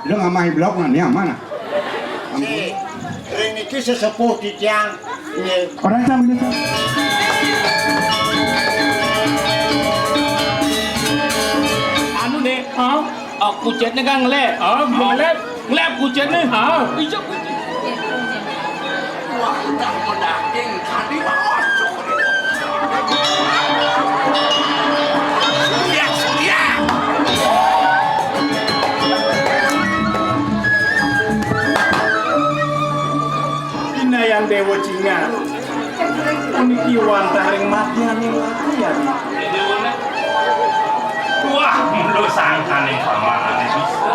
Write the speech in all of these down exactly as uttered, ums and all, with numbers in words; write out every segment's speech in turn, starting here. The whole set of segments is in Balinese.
Lu ngamah blok mah nya mana? Si, ring niki sesepuh titiang. Nggih. Orang sama gitu. Anu nih, ah, ah, kucitnya kan ngelep. Ah, ngelep. Ngelep kucitnya. Ah. Iya, kucit. Wah, dah mau daging tadi, Bos. Surya, Surya. Pinayan Dewa Cina. Puniki wantah ring matyaning latian. Wah, mula sangkaning pamane bisa.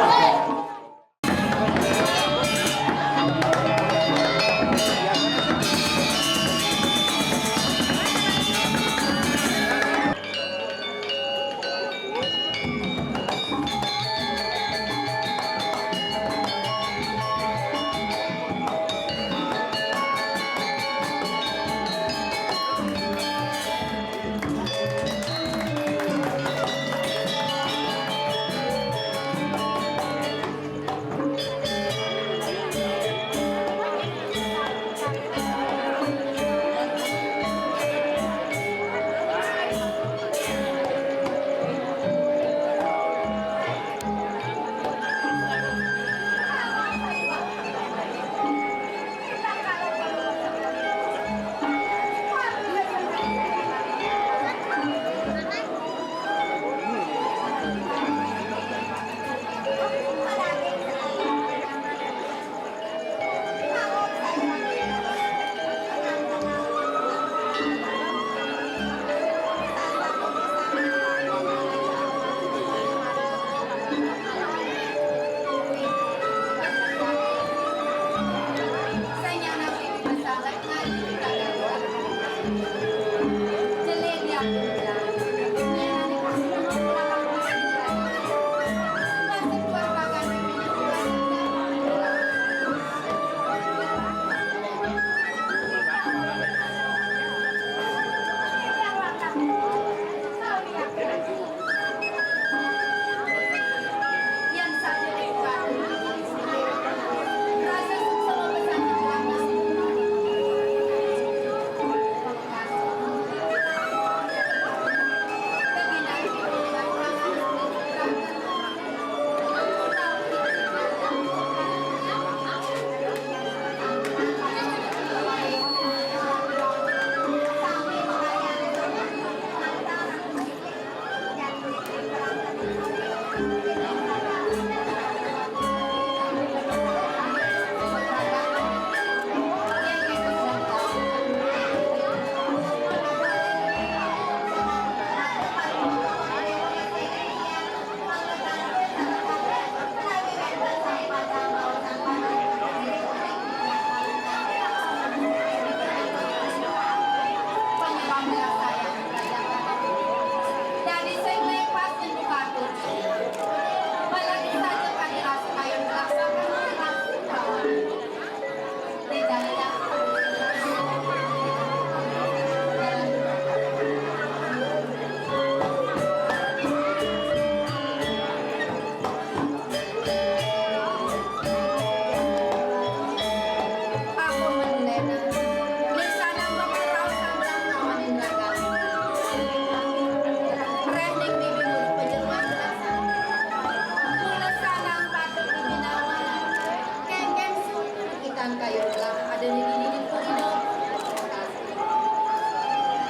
Ikan kayu telah ada di dinding puri dong.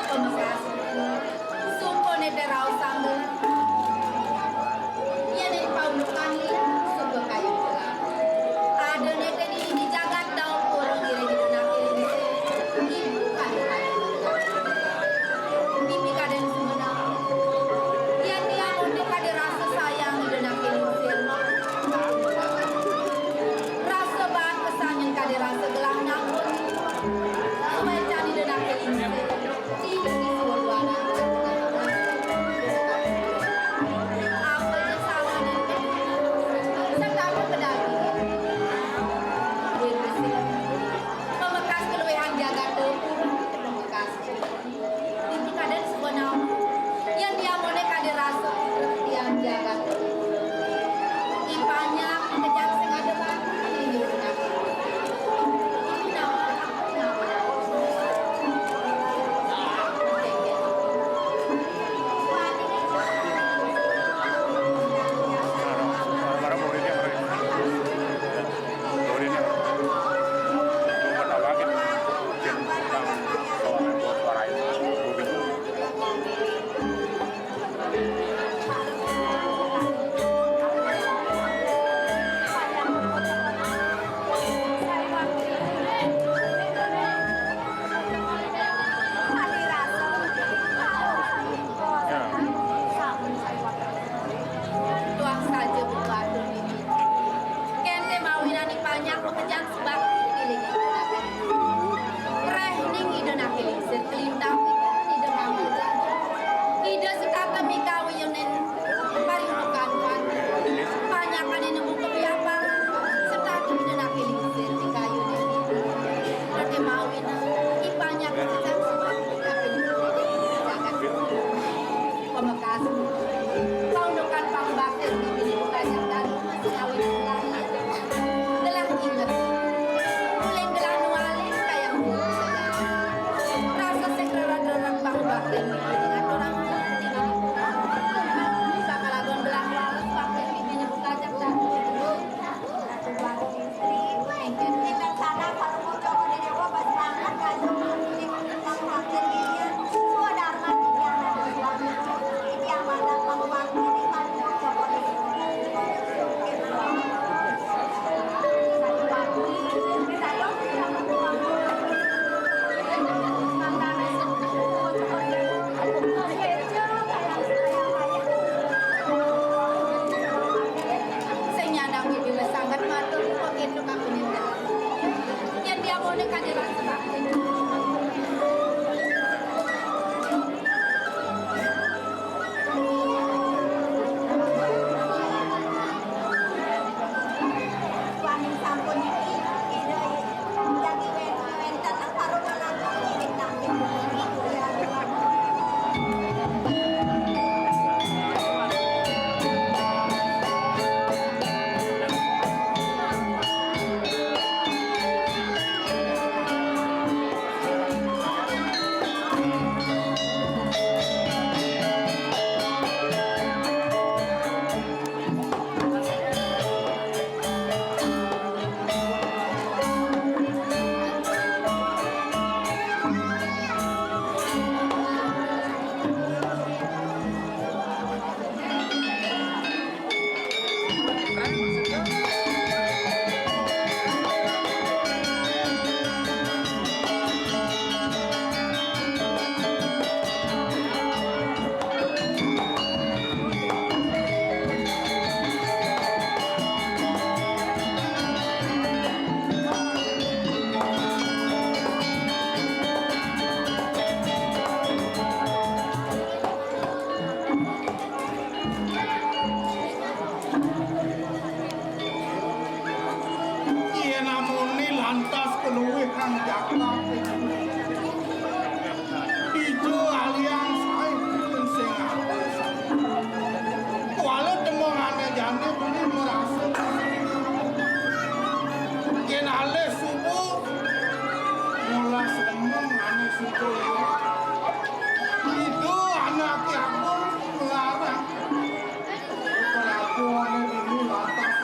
Pamekasipun, sumpah nete raos sambel. Yén ing paundukan suka kayu telah. Ada nete di, di jagat daun urung ira di benak ilinse. Ibu kali kayu telah. Bibi kadén sumedang. Yén tiang udah kadé rasa sayang di benak ilinse. Rasa baat pesan yén kadé rasa gelah. Yén amoné lantas keluih kang jaka. Ijo aliang saé sing atos. Kuala temongané jani beli merasa. Yén alih subuh, molas remeng ané subuh. Ijo anaké agung melarang. Kelakuané dini lantas.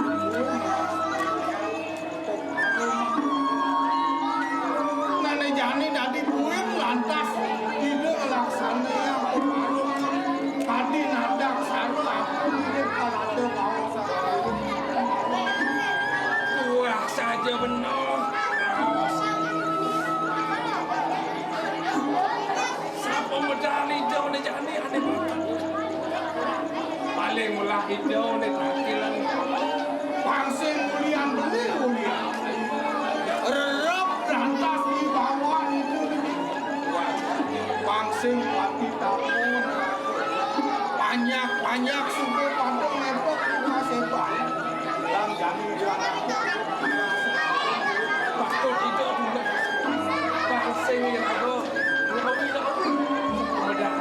Nené jani dadi buin lantas. Ida ngelaksanayang peparuh. Tadi nadak sarwa aku hidup kalada bawa sarwa. Wah, saja benar. Sapa medal ijo né jani ané banget. Paling ulah ijo né tangkilan. Pang sing ulian beli ulian. Rerep lantas dibawa ijo né. Pang sing pati tapun. Panjak-panjak suku padang ngepok rumah sebab. Bang jani juara. Patut ijo dulu. Bang sing iraga. Ngopi ngopi. Udah.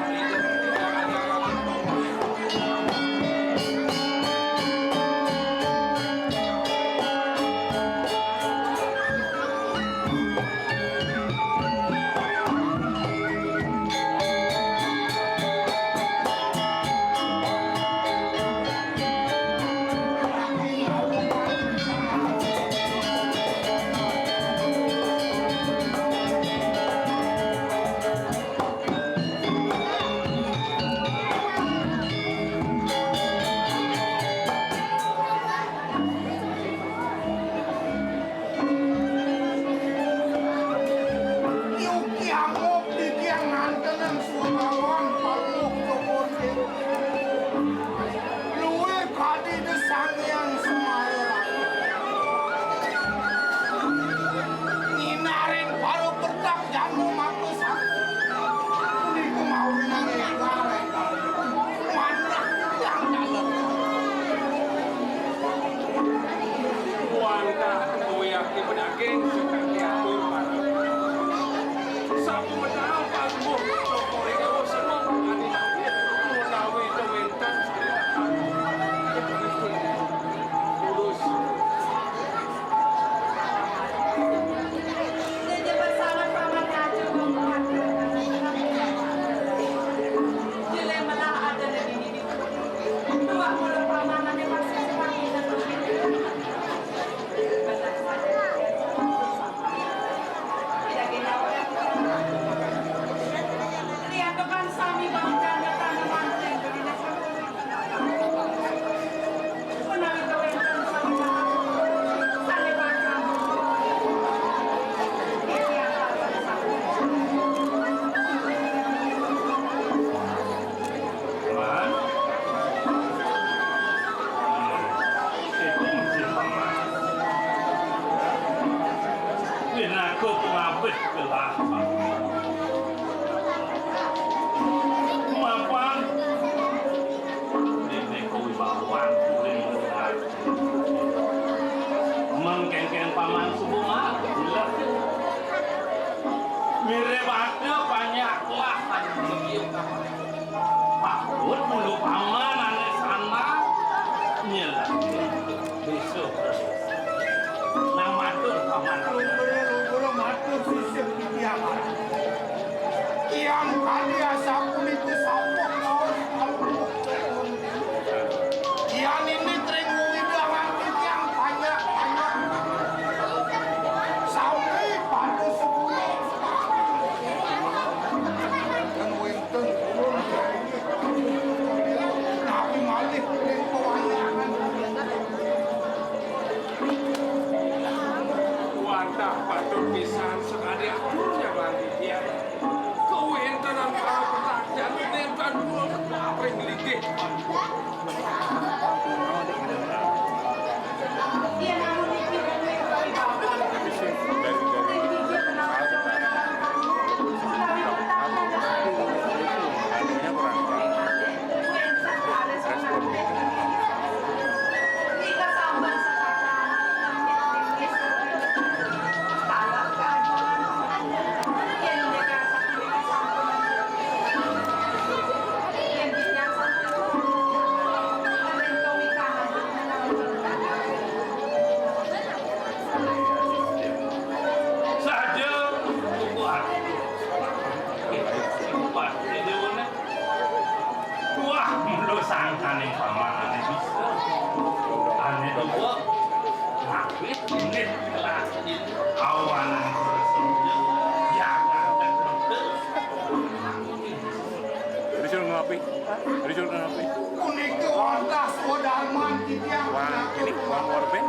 Pengabih gelah. Mapan. Dene kuwi bawang kuwi. Mengkengkeng paman subuh mah. Mirip ada banyak lah. Patut mulu paman ane sana nyelak. Besok. Nang matur paman. Lumpur, lumpur, matur sisip titiang. Tiang kadi asapunika sampun maos kalungguh. Tiang ini tring widangan titiang banyak-banyak. Sami pada sepuluh. Dan wénten ulun nabi malih ring pawayangan. Wantah patut pisan sakadi aturnya bagi dia. Kawéntenan para petajan nénten ulun ring lidih. Saja. Wah. Wah, ini mana? Wah, mulu sangkane paman ane bisa. Ane tuwa. Ngawit ini kelas ini. Awan bersih. Jangan terus. Risuh ngopi. Risuh ngopi. Punika wantah swadarman titiang. Wah, ini Bang Orben.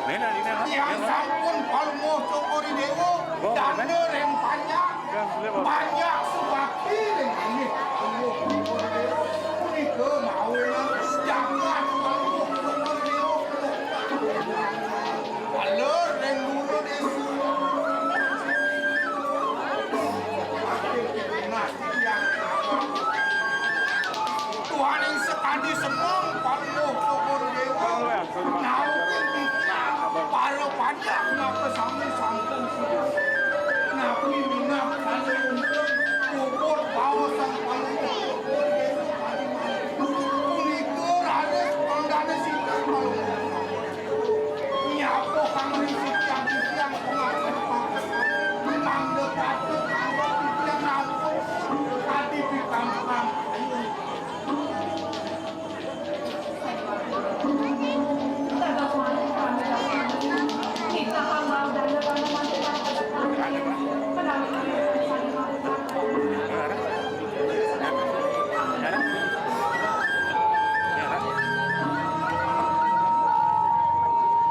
Nena, Nena. Tiang sampun palmo Cokor Dewa. Bang Orben. Dana ring panjak. Panjak subakti ring anih. Punika mawon jagat palmo Cokor Dewa. Alur ring guru desa. Tuhan ing sekadi semeng, palmo Cokor Dewa. Napi titiang, para panjak, napa sami sampun sida. Napi minab sane umpun, puput baosan palmo Cokor Dewa. Punika raris pangdane sinten, palmo. Nyapa kang ring titiang, titiang pengakan paket. Mangda patut, mangda titiang nampun adi pikantukan. Ayo.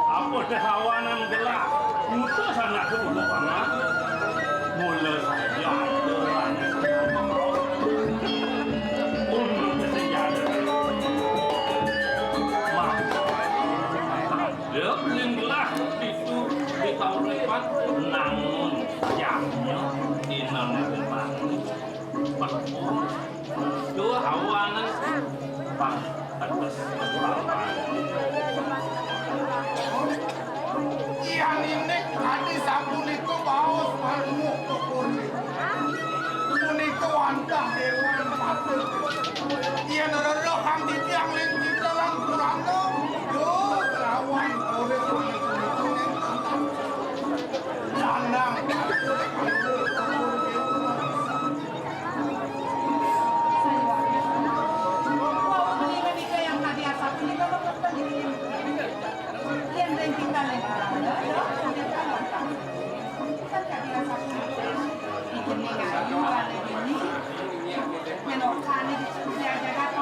Apa deh awanan gelah? Utusan nak kebutuh paman. Mula saja ada. Untuk kesenjangan. Mak. Ada beling gelah itu di tahun depan. Namun jamnya di tahun depan. Duh, awanan. Pang, atas, pang. Tiang indik kadi sapunika baos palmo Cokor Dewa. Punika wantah dewan patut. Yen rereh kanthi tiang ring kita lan purana, yo kelawan urip. Lanang.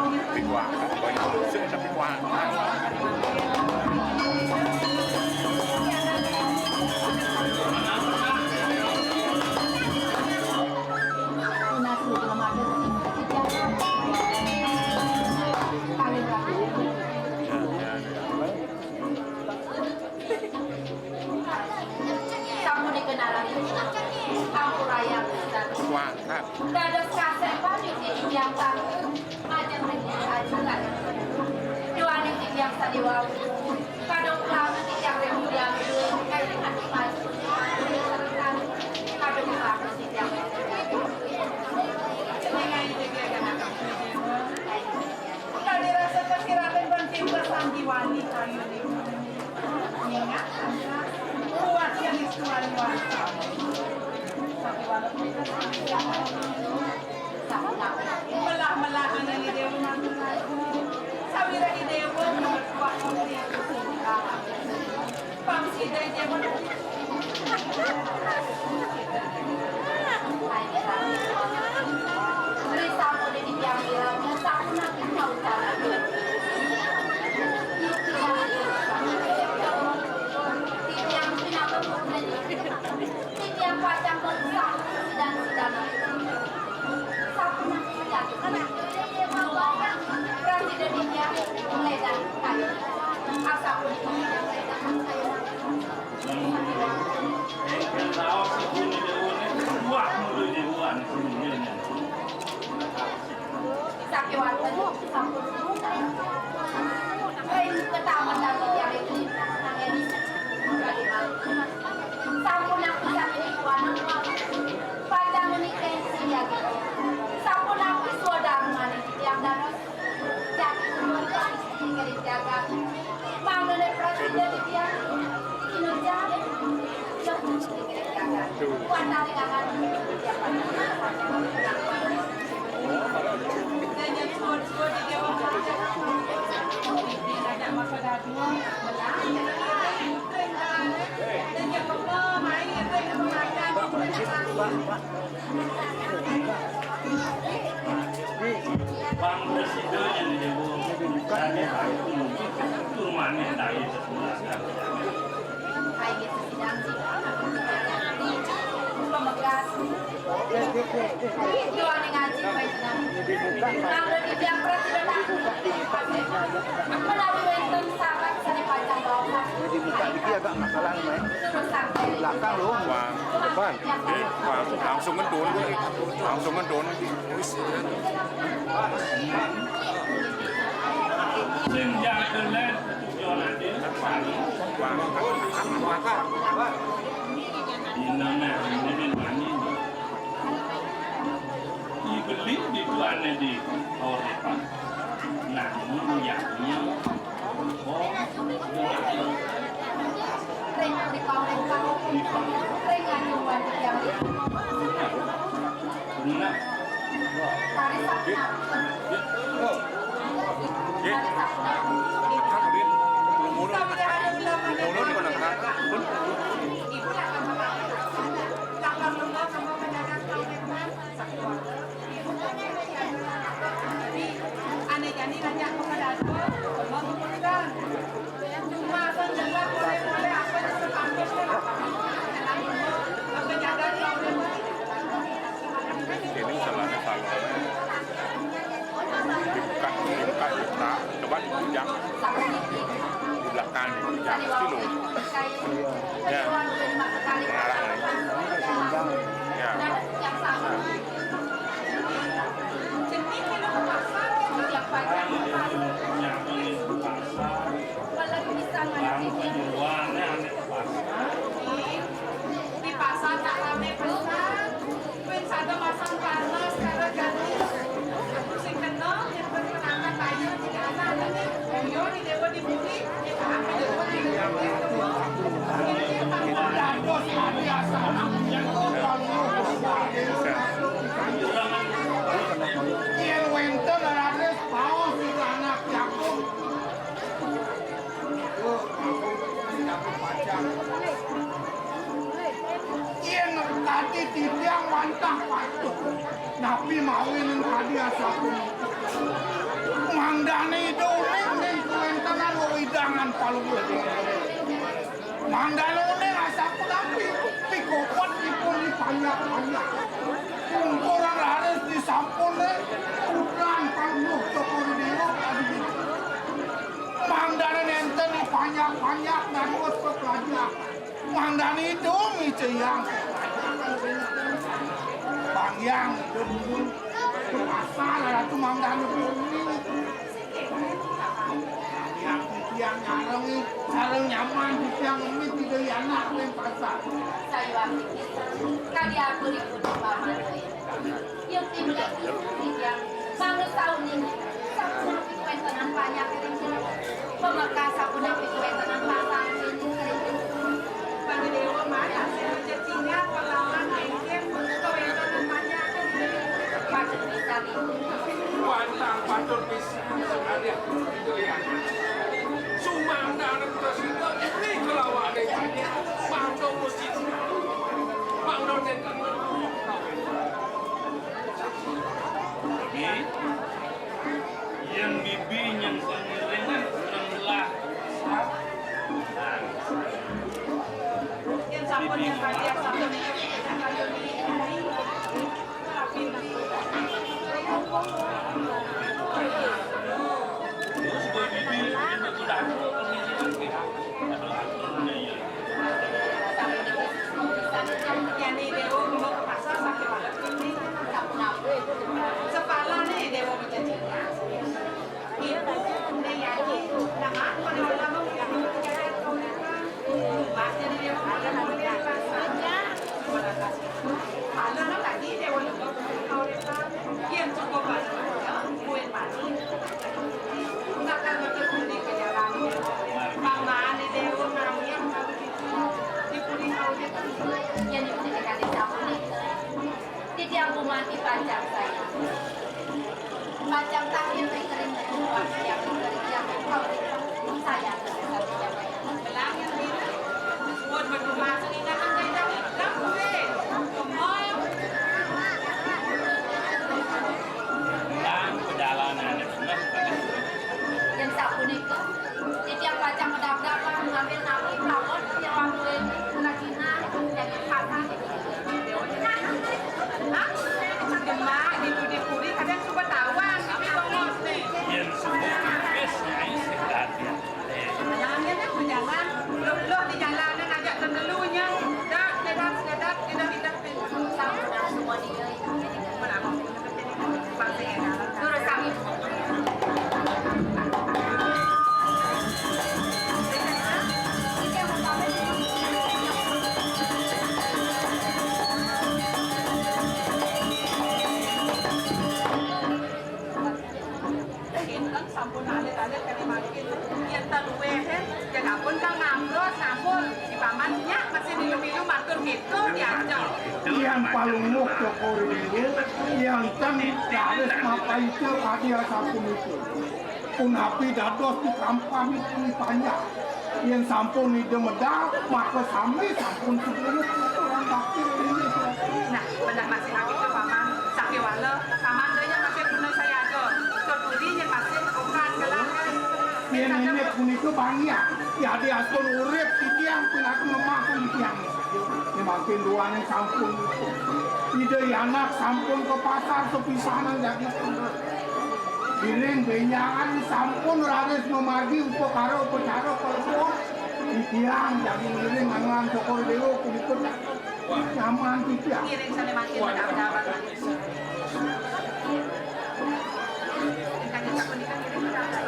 Tapi kuah, banyak sih, tapi kuah. Titiang pacang merusak sidang-sidang itu. Sapunapi titiang, Presiden titiang mulai dari kayu. Asapunapi titiang mulai dari kayu. Raos ibu ni dewa ni, buah mulu dewa ni semuanya ni. Sakiwatan sampun. Hei, ketaman dari tiang itu. Sampun aku sakit kuanan. Pacang menikah sini lagi. Sampun aku sudah mani tiang danos. Jadi menurut kami sini kali jaga. Mangane prasida tiang. Ino jaga. Yang penting kali jaga. Kuat dari kanan. Bang Presiden yang ibu tadi itu rumahnya dari sebelah. Jadi buka dikit agak masalah nih. Belakang loh. Wah, depan. Wah, langsung ngedon. Langsung ngedon. Sing jaga lén. Inang ini mani. Dibeli di tuannya di Orepan. Nah, ini punyanya. Oh, punyanya. Di Pak. Nah. Ane jani ngajak kepada aku, mau bukan. Cuma asal dengar boleh-boleh apa yang sepanduk. Apa jaga kau. Ini salah satu. Dibuka, dibuka, dibuka. Coba dipijak. Di belakang dipijak. Itu loh. Ya. Mengarah lagi. Ya. Di pasar tak rame pisan. Pin sada masang panas karena gaduh. Aku sing kenal, yang berkenalan lain tidak ada. Beliau di Dewa di Bumi, di Dewa di Bumi. Ini tambah dados tadi asal. Yang wenten ratus paus di anak Yakub. Yén kadi titiang wantah patuh, napi mawin kadi asapunika. Mangdané Ida uning ning kawéntenan wewidangan Palungguh. Mangdané uning asapunapi pikobet ipun dipanjak-panjak. Pungkuran raris disampun ring putran Palungguh Cokor Déwa kadi. Mangdané nénten dipanjak-panjak ngantos peplajahan. Mangdané dong iceyang. Panjang dong. Asal ratu mangdané bumi. Yang titiang nyarengi, sareng nyaman titiang ngemi tiga anak ring pasar. Sayuwakti pisan, kadi aku ribut paman. Yukti mula pisan titiang, manut sauning, sapunapi kawéntenan panjak ring jero. Pamekas sapunapi kawéntenan pasar ring jero. Pangdéwa mah, asih macecingan, palawan, éngkén, kawéntenan panjak ring jero. Patut pisan. Wantah patut pisan. Aduh, itu ya. Titiang kumanti pacang saya. Pacang takhir ring kering, yang kering, yang kering, saya. Belang yang ini. Buat berdua masuk ingatan saya, dah gue. Gemol. Pulang perjalanan. Yang sapunika. Titiang pacang medabdab ngambil nami mawon titiang waktu kerajinan, jadi kata. Hah? Demak, di Puri, kadang suka tawang, tapi bongos nih. Yen suka habis, nyai sing dadi. Jangan, jangan, jangan. Loh, loh, di jalanan aja tendelunya. Dah, sedat, sedat, tidak, tidak. Sampun alit-alit kadi mangkin. Yen ta luwih, yen ampun kang ngambros, sampun. Di paman nyak masih milu-milu matur gitu, diajak. Yang palungguh Cokor Dewa, yang ten raris mapaita kadi asapunika. Punapi dados di kampani pun panjang. Yen sampun ida medal, maka sami sampun sedaya orang bakti ring Ida. Nah, bener masih apitu, Paman. Sakéwala, Paman daya masih guna sayaga. Tur budi yen masih okan gelah. Yen indik punika banyak, yadi astun urip titiang pinaka ngemah titiang. Yen mangkin duaning sampun. Ida anak sampun ka pasar sepisanan jagi. Ngiring bénjangan sampun raris mamargi upakara upacara kalebur. Titiang jagi ngiring anglan Cokor Dewa punika nyaman titiang. Ngiring sané mangkin. Wah, mendapat. Ingkang nyetak punika ngiring mendapat.